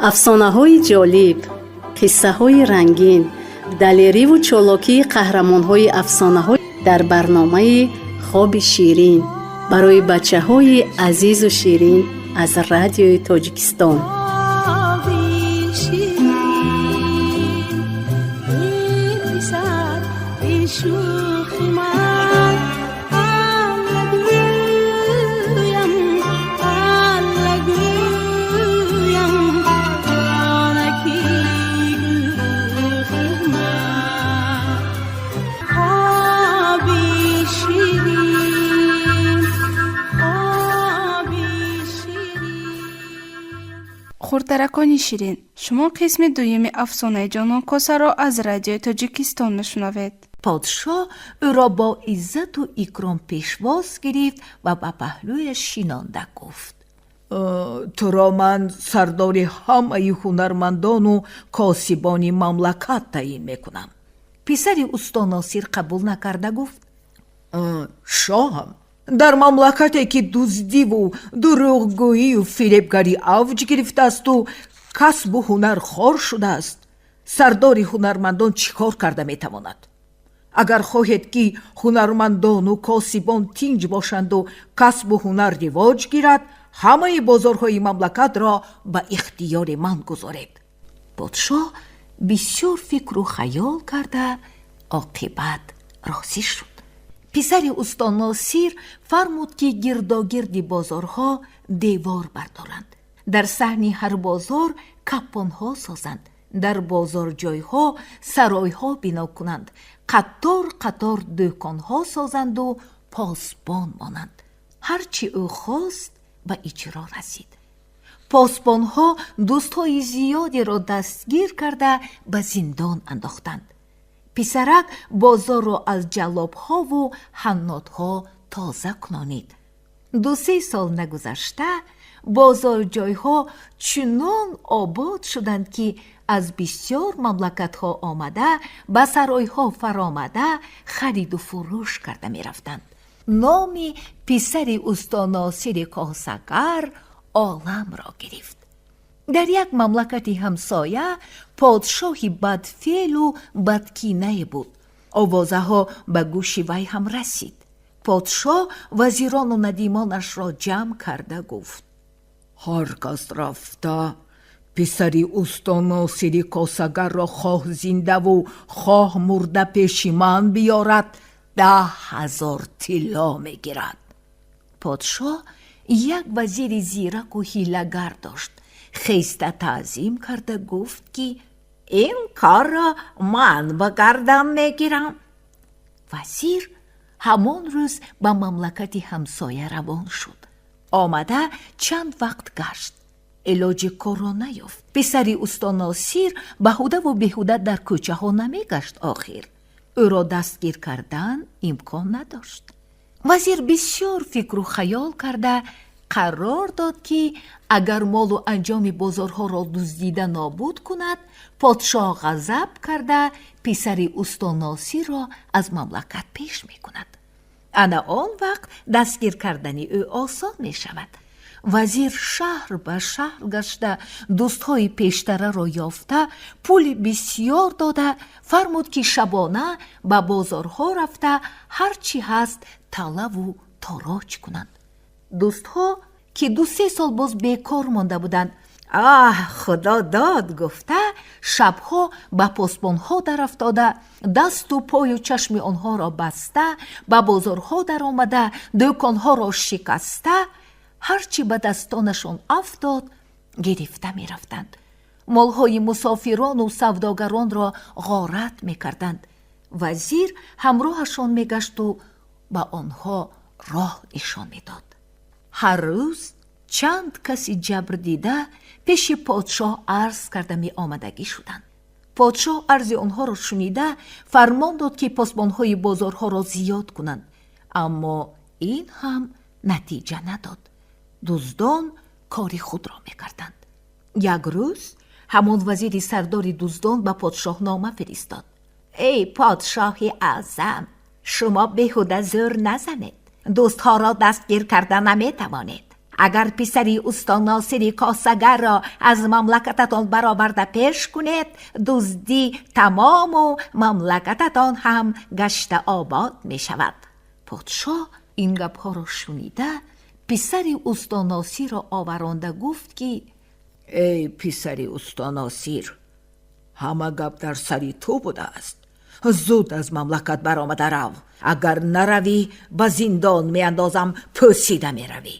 Афсонаҳои ҷолиб, қиссаҳои рангин, далериву чолокии қаҳрамонҳои афсонаҳо дар барномаи «Хоби ширин» барои бачаҳои азизу ширин аз Радиои Тоҷикистон. Хоби ширин, эй писар, эй шӯхи ман, Алла гӯям, Алла гӯям, ҷонаки гулхи ман. Хоби ширин, хоби ширин. Хурдаракони ширин, шумо қисми дуюми афсонаи Ҷононкосаро аз Радиои Тоҷикистон мешунавед. Подшоҳ ӯро бо иззату икром пешвоз гирифт ва ба паҳлӯяш шинонда гуфт: «Туро ман сардори ҳамаи ҳунармандону косибони мамлакат таъин мекунам». Писари усто Носир қабул накарда гуфт: «Шоҳам, дар мамлакате ки дуздиву дурӯғгӯию фиребгарӣ авҷ гирифтаасту касбу ҳунар хор шудааст, сардори ҳунармандон чӣ кор карда метавонад? Агар хоҳед, ки ҳунармандону косибон тинҷ бошанду касбу ҳунар ривоҷ гирад, ҳамаи бозорҳои мамлакатро ба ихтиёри ман гузоред». Подшоҳ бисёр фикру хаёл карда, оқибат розӣ шуд. Писари усто Носир фармуд, ки гирдогирди бозорҳо девор бардоранд, дар саҳни ҳар бозор капонҳо созанд, дар бозорҷойҳо саройҳо бино кунанд, қатор қатор дӯконҳо созанду посбон монанд. Ҳар чӣ ӯ хост, ба иҷро расид. Посбонҳо дӯстҳои зиёдеро дастгир карда, ба зиндон андохтанд. Писарак бозорро аз ҷаллобҳову ҳаннотҳо тоза кунонид. 2-се сол нагузашта, бозорҷойҳо чунон обод шуданд, ки аз бисёр мамлакатҳо омада, ба саройҳо фаромада, хариду фурӯш карда мерафтанд. Номи писари усто Носири косагар оламро гирифт. Дар як мамлакати ҳамсоя подшоҳи бадфеълу бадкинае буд. Овозаҳо ба гӯши вай ҳам расид. Подшоҳ вазирону надимонашро ҷамъ карда гуфт: «Ҳар кас рафта писари усто Носири косагарро хоҳ зиндаву хоҳ мурда пеши ман биёрад, 10 000 тилло мегирад». Подшоҳ як вазири зираку ҳилагар дошт. Хеста таъзим карда гуфт, ки ин корро ман ба гардан мегирам. Вазир ҳамон рӯз ба мамлакати ҳамсоя равон шуд. Омада, чанд вақт гашт, илоҷи корро наёфт. Писари усто Носир баҳудаву беҳуда дар кӯчаҳо намегашт. Охир ӯро дастгир кардан имкон надошт. Вазир бисёр фикру хаёл карда, қарор дод, ки агар молу анҷоми бозорҳоро дуздида нобуд кунад, подшоҳ ғазаб карда, писари усто Носирро аз мамлакат пеш мекунад. Ана он вақт дастгир кардани ӯ осон мешавад. Вазир шаҳр ба шаҳр гашта, дӯстҳои пештараро ёфта, пули бисьёр дода, фармуд, ки шабона ба бозорҳо рафта, ҳар чӣ ҳаст талаву тороҷ кунанд. Дӯстҳо, ки 2-се сол боз бекор монда буданд, «Аҳ, худо дод» гуфта, шабҳо ба посбонҳо дарафтода, дасту пою чашми онҳоро баста, ба бозорҳо даромада, дӯконҳоро шикаста, ҳар чӣ ба дастонашон афтод, гирифта мерафтанд. Молҳои мусофирону савдогаронро ғорат мекарданд. Вазир ҳамроҳашон мегашту ба онҳо роҳ нишон медод. Ҳар рӯз чанд каси ҷабрдида пеши подшоҳ арз карда меомадагӣ шуданд. Подшоҳ арзи онҳоро шунида, фармон дод, ки посбонҳои бозорҳоро зиёд кунанд, аммо ин ҳам натиҷа надод. Дуздон кори худро мекарданд. Як рӯз ҳамон вазири сардори дуздон ба подшоҳ нома фиристод: «Эй подшоҳи аъзам, шумо беҳуда зӯр назанед, дӯстҳоро дастгир карда наметавонед». Агар писари усто Носири косагарро аз мамлакататон бароварда пеш кунед, дуздӣ тамому мамлакататон ҳам гашта обод мешавад. Подшоҳ ин гапҳоро шунида, писари усто Носирро оваронда гуфт, ки: Эй писари усто Носир, ҳама гап дар сари ту будааст. Зуд аз мамлакат баромада рав. Агар наравӣ, ба зиндон меандозам, пӯсида меравӣ.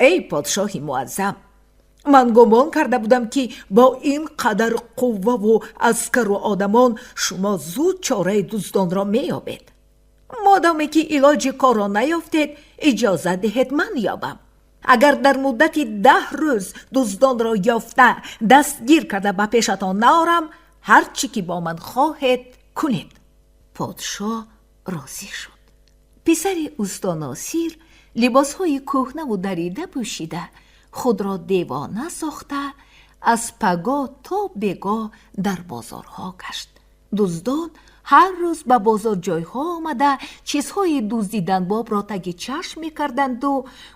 Эй подшоҳи муаззам, ман гумон карда будам, ки бо ин қадар қувваву аскару одамон шумо зуд чораи дуздонро меёбед. Модоме ки илоҷи корро наёфтед, иҷозат диҳед, ман ёбам. Агар дар муддати 10 рӯз дуздонро ёфта, дастгир карда ба пешатон наорам, ҳар чӣ ки бо ман хоҳед, кунед. Подшоҳ розӣ шуд. Писари усто Носир либосҳои кӯҳнаву дарида пӯшида, худро девона сохта, аз пагоҳ то бегоҳ дар бозорҳо гашт. Дуздон ҳар рӯз ба бозорҷойҳо омада, чизҳои дуздиданбобро таги чашм мекарданду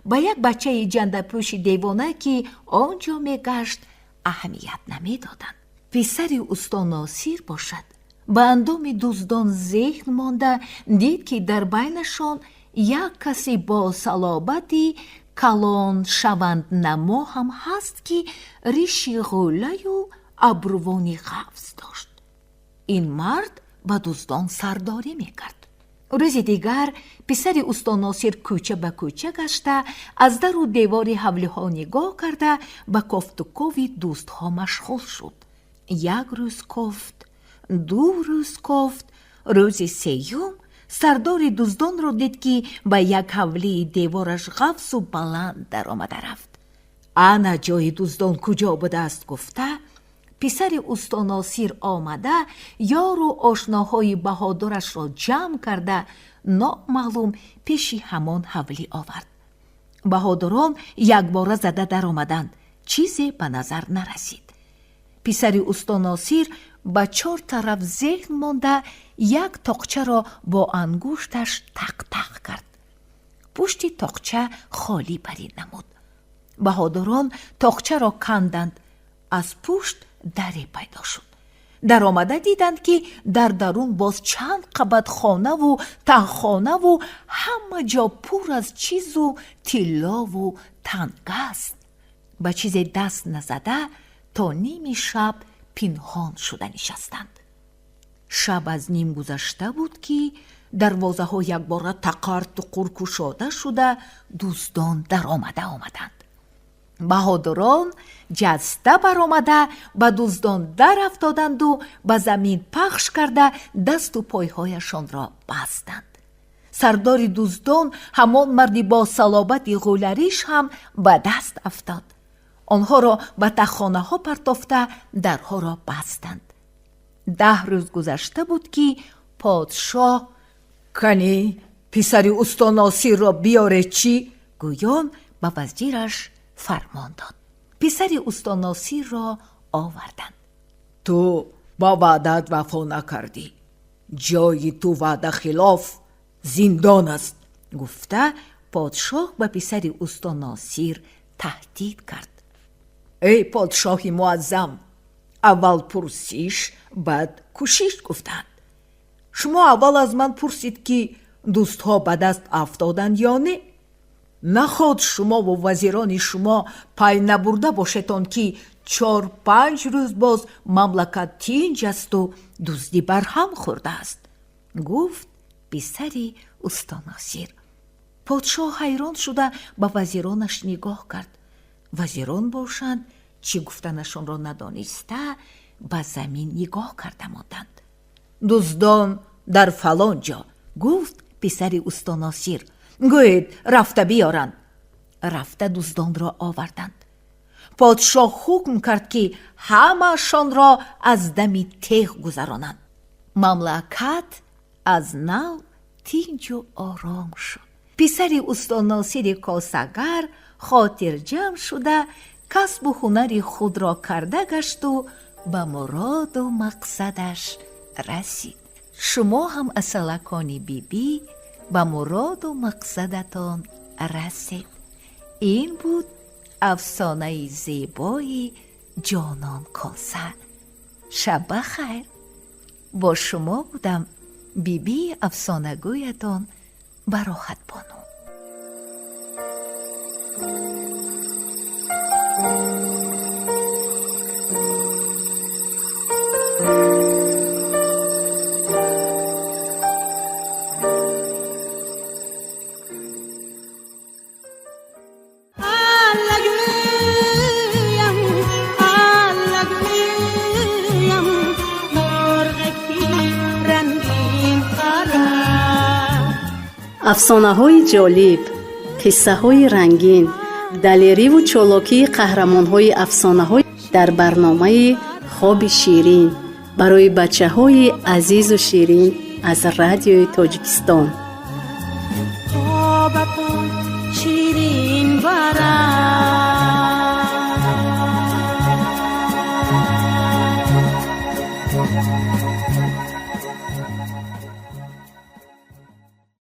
ба як бачаи ҷандапӯши девона, ки он ҷо мегашт, аҳамият намедоданд. Писари усто Носир бошад, ба андоми дуздон зеҳн монда, дид, ки дар байнашон як касе бо салобати калоншаванднамо ҳам ҳаст, ки риши ғӯлаю абрувони ғафз дошт. Ин мард ба дуздон сардорӣ мекард. Рӯзи дигар писари усто Носир кӯча ба кӯча гашта, аз дару девори ҳавлиҳо нигоҳ карда, ба кофтукови дӯстҳо машғул шуд. Як рӯз кофт, 2 рӯз кофт, рӯзи сеюм сардори дуздонро дид, ки ба як ҳавлии девораш ғафзу баланд даромада рафт. Ана ҷои дуздон куҷо будааст, гуфта, писари усто Носир омада, ёру ошноҳои баҳодурашро ҷамъ карда, номаълум пеши ҳамон ҳавлӣ овард. Баҳодурон якбора зада даромаданд, чизе ба назар нарасид. Писари усто Носир ба чор тараф зеҳн монда, як тоқчаро бо ангушташ тақ-тақ кард. Пушти тоқча холӣ барин намуд. Баҳодурон тоқчаро канданд, аз пушт даре пайдо шуд. Даромада диданд, ки дар дарун боз чанд қабат хонаву таҳхонаву ҳама ҷо пур аз чизу тиллову танга аст. Ба чизе даст назада, то ними шаб пинҳон шуда нишастанд. Шаб аз ним гузашта буд, ки дарвозаҳо якбора тақар туқур кушода шуда, дуздон даромада омаданд. Баҳодурон ҷаста баромада, ба дуздон дарафтоданду ба замин пахш карда, дасту пойҳояшонро бастанд. Сардори дуздон, ҳамон марди бо салобати ғӯлариш ҳам ба даст афтод. Онҳоро ба таххонаҳо партофта, дарҳоро бастанд. 10 рӯз гузашта буд, ки подшоҳ: Кани, писари усто Носирро биёре, чӣ? Гӯён ба вазираш фармон дод. Писари усто Носирро оварданд. Ту бо ваъдаат вафо накардӣ. Ҷои ту ваъдахилоф зиндон аст, гуфта, подшоҳ ба писари усто Носир таҳдид кард. Эй подшоҳи муаззам, аввал пурсиш, баъд кӯшиш гуфтанд. Шумо аввал аз ман пурсид, ки дӯстҳо ба даст афтоданд ё не. Наход шумову вазирони шумо пай набурда бошедон, ки 4-5 рӯз боз мамлакат тинҷ асту дуздӣ барҳам хӯрдааст, гуфт писари усто Носир. Подшоҳ ҳайрон шуда, ба вазиронаш нигоҳ кард. Вазирон бошанд, чӣ гуфтанашонро надониста, ба замин нигоҳ карда монданд. Дуздон дар фалон ҷо, гуфт писари усто Носир. Гӯед, рафта биёранд. Рафта дуздонро оварданд. Подшоҳ ҳукм кард, ки ҳамаашонро аз дами теғ гузаронанд. Мамлакат аз нав тинҷу ором шуд. Писари усто Носири косагар хотирҷамъ шуда, касбу ҳунари худро карда гашту ба муроду мақсадаш расид. Шумо ҳам, асалакони бибӣ, ба муроду мақсадатон расед. Ин буд афсонаи зебои Ҷононкоса. Шаб ба хайр, бо шумо будам бибии афсонагӯятон Бароҳатбону. Аллагӯям, аллагӯям, мурғаки рангин парам. Афсонаҳои ҷолиб, қиссаҳои рангин, далериву чолокии қаҳрамонҳои афсонаҳо дар барномаи «Хоби ширин» барои бачаҳои азизу ширин аз Радиои Тоҷикистон. Хобатон ширин барам.